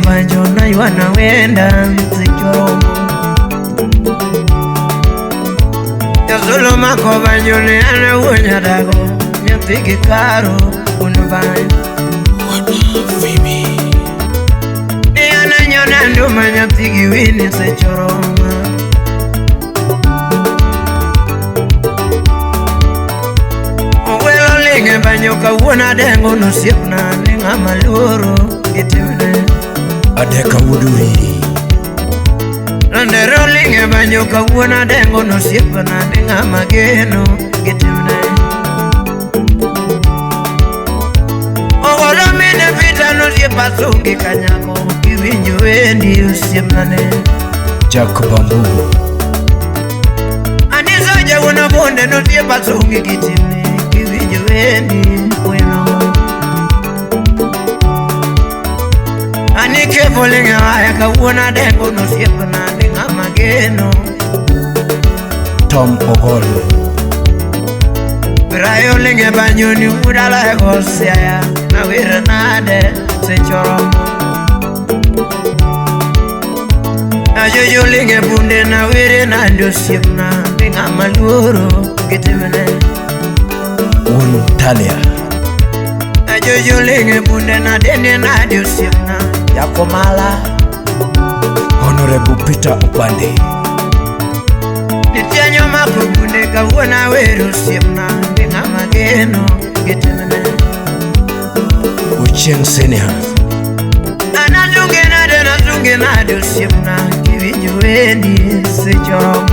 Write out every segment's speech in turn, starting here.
banjo na ywana wenda Sechoromo Yasolo mako banjo ne ana wuonya dago Nyathi gi karo unbanjo Ni ana nyona nduma nyathi gi wini sechoroma Ogwelo linge banjo kawuono adengo nosiepna ni ng'ama luoro gitimne Adeka wuod Uriri Randero linge banjo kawuono adengo nosiepna ni ng'ama geno gitimne Ogolo mine vita nosiepa sungi kanyako kiwinjo wendi osiepnane Jack Bambu Aniso jawuono bonde nosiepa sungi gitimne kiwinjo wendi wino Anike volinge waya kawuono adengo nosiepna ni ng'ama geno Tom Ogol Brayo linge banjo ni udala e gosiaya nawir nade sechoromo Ajojo linge bunde nawire nade osiepna ni ng'ama luoro gitimne Wuon Talia Ajojo linge bunde nadende nade osiepna Yakomala Honorable Peter Opande Nitienyo mako bunde kawuono awero osiepna ni ng'ama geno gitimne Ochieng' Senior Anasunge nade nasunge nade osiepna kiwinjo wendi sechoromo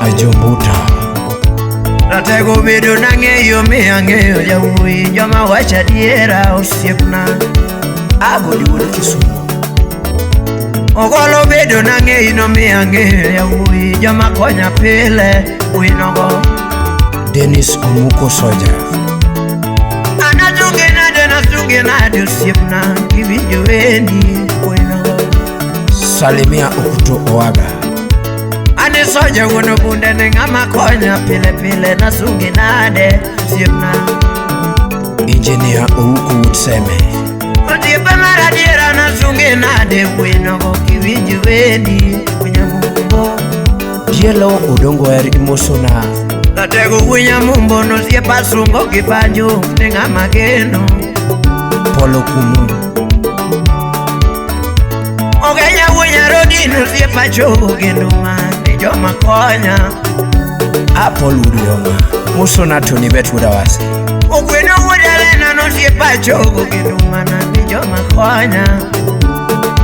Ajombuta Ratego bedo nang'eyo mi ang'eyo jawuoyi joma wacho adiera osiepna Agodi wuod Kisumo Ogolo bedo nang'eyo no mi ang'eyo jawuoyi joma konya pile winogo Dennis Omuko Soja Anasunge nade nasunge nade osiepna kiwinjo wendi winogo Salimia Okuto Oaga Ane soja wuon bunde ne ng'ama konya pile pile nasunge nade osiepna Engineer Ouko wuod Seme Osiepe mar adiera nasunge nade winogo kiwinjo wendi winyamumbo Dielo Odongo Er imosona Ratego winyamumbo nosiepa sungo gi banjo ne ng'ama geno Polo Kumu Ogenya winyarodi nosiepa chogo kendo ma ne joma konya Apol wuod Uyoma Mosona Tony Bet wuod Awasi Ogweno wuod Elena nosiepa chogo kendo mana ne joma konya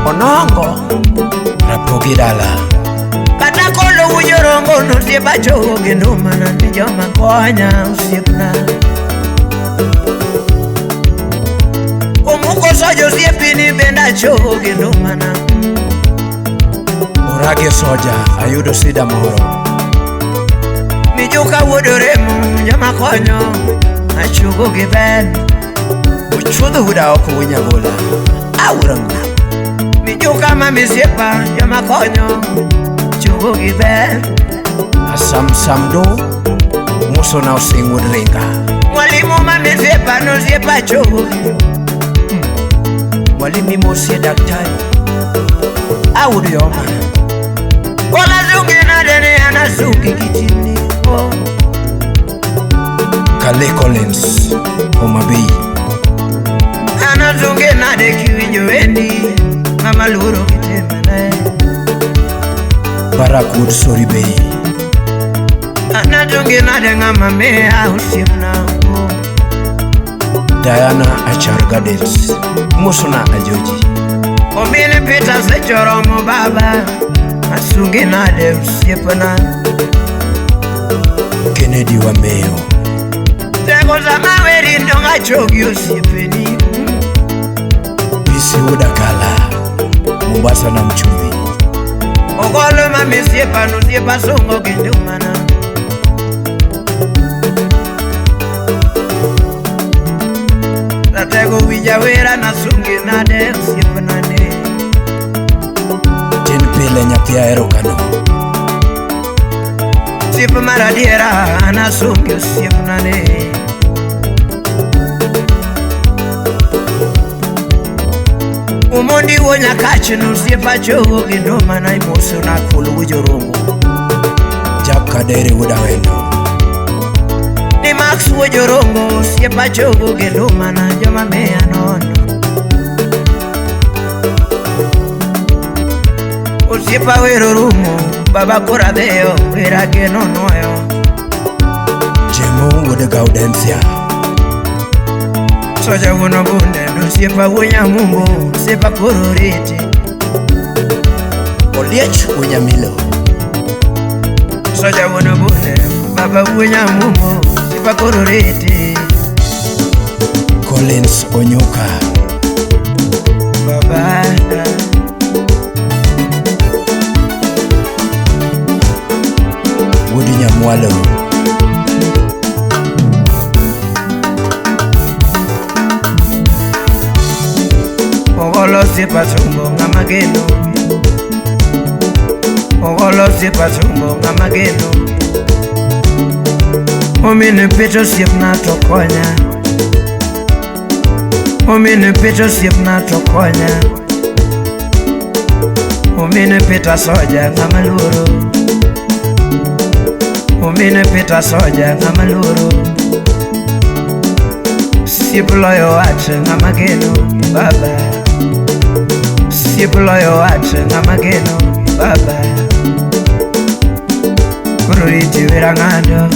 Onongo Rapogi Dala Kata kolo wujorongo nosiepa chogo kendo mana ne joma konya osiepna Omuko sojo osiepini bende achogo kendo mana Orage Soja ayudo sida moro Mijuka wuod Oremo joma konyo achogo gi ben Ochuodho wuod Aoko wuod Nyagola Awurango Mijuka ma misiepa joma konyo chogo gi ben Asam Samdo Mosona Osing wuod Ringa Mwalimu ma misiepa nosiepa chogo Mwalimu mosie daktari Awuod Uyoma Kola sungi nade ne anasungi kitimni oh. Kale Collins Homa Bay Anasungi nade kiwinjo wendi ng'ama luoro gitimne Barak wuod Sori Bay Anasungi nade ng'ama miya osiepna oh. Diana Achar Gardens Mosona Ajoji Omine Peter sechoromo baba asungi nade osiepna Kennedy Wameyo Tego sama weri ndong achogi osiepeni PC wuod Akala Mombasa na Mchumbi Ogolo ma misiepa nosiepa sungo kendo mana Ratego winja wera nasungi nade osiepna ne Tin pile nyathi ahero kano Osiep mar adiera nasungi osiepna ne Omondi wuo nyakach nosiepa chogo kendo mana imoso na kulu wujorongo. Jack Kadere wuod Awendo. Ni Max wuo jorongo osiepa chogo kendo mana joma miya nono. Osiepa wero rumo baba koro adhiyo wera geno nuoyo. Jemo wuod Gaudensia. Soja wuon obunde nosiepa wuo nyamumbo osiepa koro riti. Oliech Wunyamilo. Soja wuon obunde baba wuo nyamumbo osiepa koro riti. Collins Onyuka. Baba Wuod Nyamwalo. Ogolo osiepa sungo ng'ama geno. Ogolo osiepa sungo ng'ama geno. Omine pito osiepna to konya. Omine pito osiepna to konya. Omine pita soja ng'ama luoro. Omine pita soja ng'ama luoro. Siep loyo wat ng'ama geno baba. Siep loyo wat ng'ama geno baba. Koro riti wera ng'ado.